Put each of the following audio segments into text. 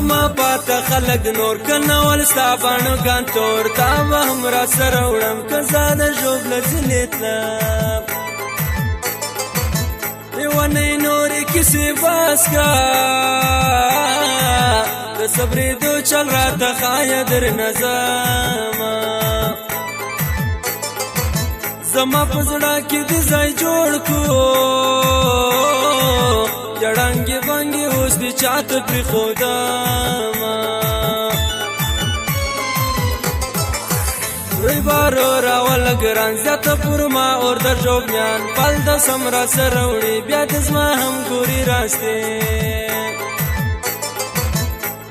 زما پاته خلق نور کنه ول ستا باڼو ګان تور تا به هم را سره وړم که زه د ژوبله ځینې تلم لیونۍ نورې کیسې بس کا د صبرېدو چل راته ښایه درنه ځمه زما په زړه کې دې ځای جوړ کو جړنګې بنګې اوس دې چاته پرېښودمه روی بارو راول ګران زیاته پر ما اور د ژوبمیان پل د سم را سره وړي بیا د زما هم ګوري راستې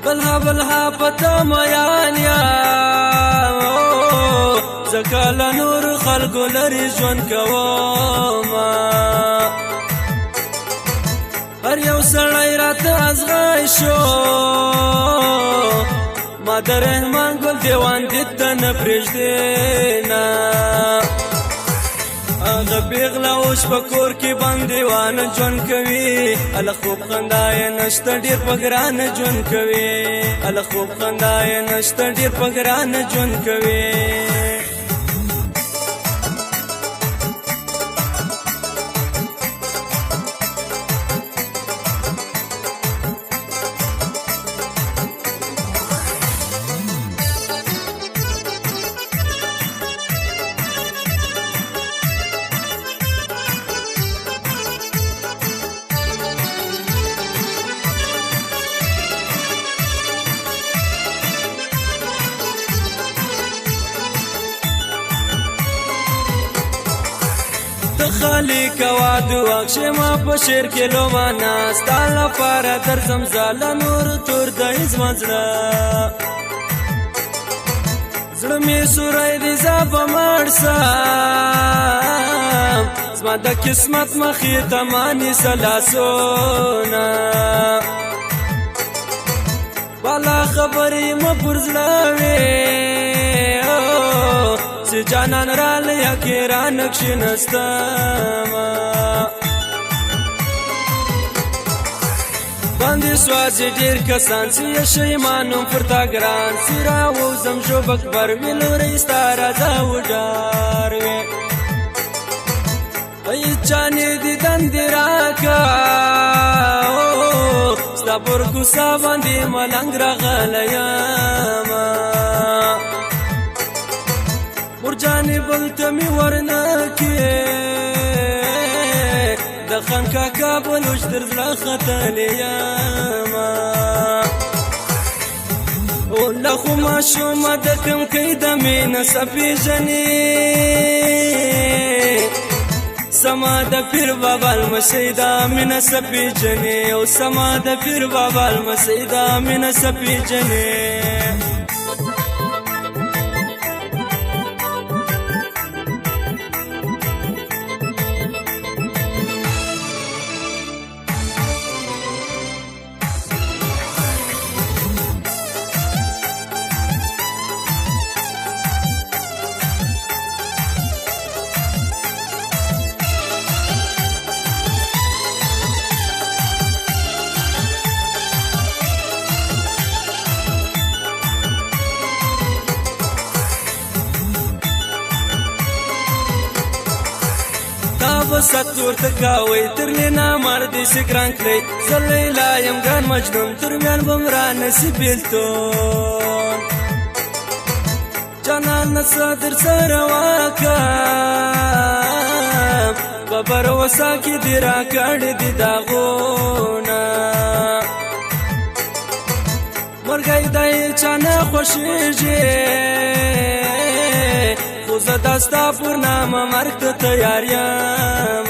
بلها بلها پته میان یا ځکه له نور خلکو لرې ژوند کومه هر یو سړی راته ازغی شو ما د رحمان ګل دیوان دې ته نه پرېږدې نه هغه پېغله اوس په کور کې بندیوانه ژوند کوي هله خوب خندا یې نشته ډېر په ګرانه ژوند کوي هله خوب خندا یې نشته ډېر په ګرانه ژوند کوي. خالی کوا دعا کښې ما په شعر کې لومانه ستا لپاره درځم زه له نورو تور دی زما زړه زړه مې سوری دی زه به مړ سم زما د قسمت مخې ته ما نیسه لاسونه بالا خبرې مه پر زړه وې چې جانان راله یکې رانه کښېنستمه باندې سوځي ډېر کسان چې یې شي ما نوم پر تا ګران چې راووځم ژوبک بر وي لورې ستا راځه وډار وې ای چانې دیدن دې راکه ستا پر کوڅه باندې ملنګ راغلی یمه مرجانې بل ته مې ورنه کې د خان کاکا بلوچ در زړه ختلی یمه له خو ماشومه د کمکۍ د مینه څه پېژنې سما د پیر بابا لمسۍ دا مینه څه پېژنې او سما د پیر بابا لمسۍ دا مینه څه پېژنې. ست ورته کاوی تر لینا مار دې شي ګران کړی زه لیلا یم ګران مجنون تر میان به م رانه شي بېلتون جانانه څه در سره وکړم په بروسه کې دې راکړي دي داغونه مرګی دی چا نه خوښېږي خو زه د ستا پر نامه مرګ ته تیار یم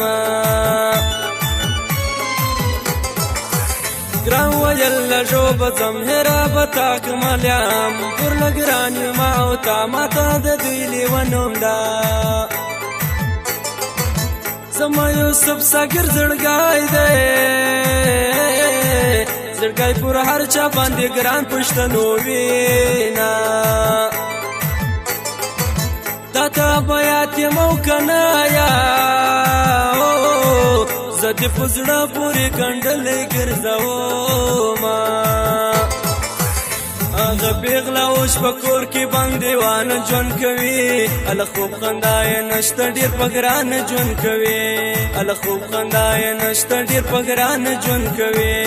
ګران ویل له ژوبه ځم هېره به تا کمل یم پر له ګران یم او تا ماته د دوی لیونوم ده زما یوسف ساګر زړګی دی زړګی پر هر چا باندې ګران پښتنو وینا تا ته بیات یم او که نه یا زه دې په زړه پورې ګنډلی ګرځومه. هغه پیغله اوس په کور کې بندیوانه ژوند کوي. هله خوب خندا یې نشته، ډېر په ګرانه ژوند کوي. هله خوب خندا یې نشته، ډېر په ګرانه ژوند کوي.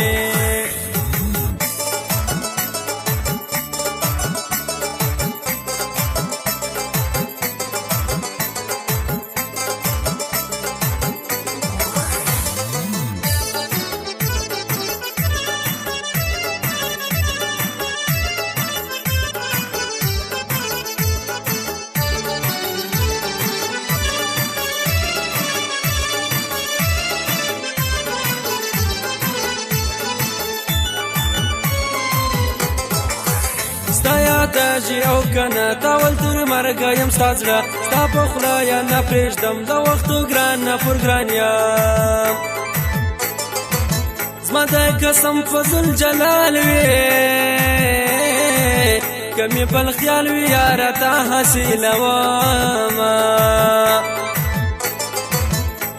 ستا یاد جی او کنه تاول تر مرګ یم، ستا زړه ستا په خوله یا نه پرېږدم، د وختو ګران نه پر ګران یم. زما د قسم فضل جلال وي، که مې بل خیال وي یاره تا حاصلومه.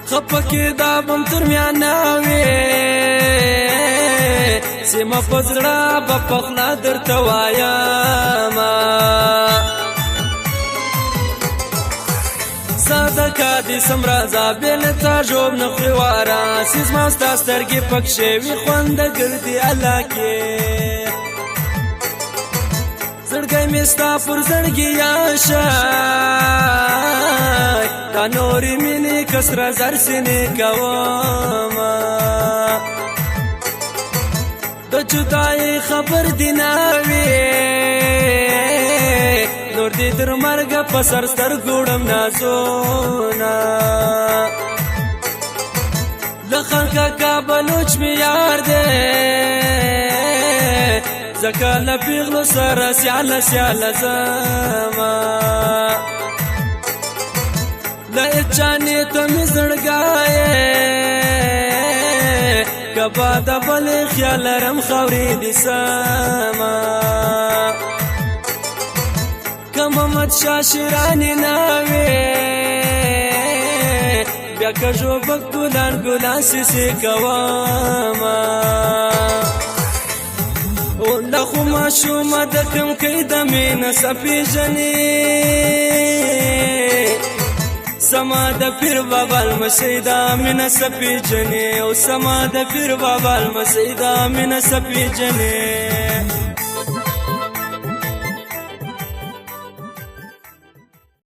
خپه کېدا بم تر میانه وي، سیمه په زړه به په خوله درته وایمه. صدقه دې سم راځه، بې له تا ژوب نه خوري واره، چې زما ستا سترګې پکښې وي خوند ګرځي الله کې. زړګی مې ستا پر زړګي شه، دا نورې مینې کسره زر سینې کومه. د جدای خبر دی نه وي، نور دې تر مرګ په سر سترګو وړم نازونه. له خان کاکا بلوچ مې یار دی، ځکه له پیغلو سره سیاله سیاله ځمه. له چانې ته مې زړګی کبا د بل خیال لرم خاورې دي سمه. که محمد شاه شیراني نه وي، بیا که ژوبک ګلان ګلان سیسې کومه. له خو ماشومه د کم کې د مینه سپېژنې، سما د پیر بابا المسیدا مینه سپېژنې، او سما د پیر بابا المسیدا مینه سپېژنې.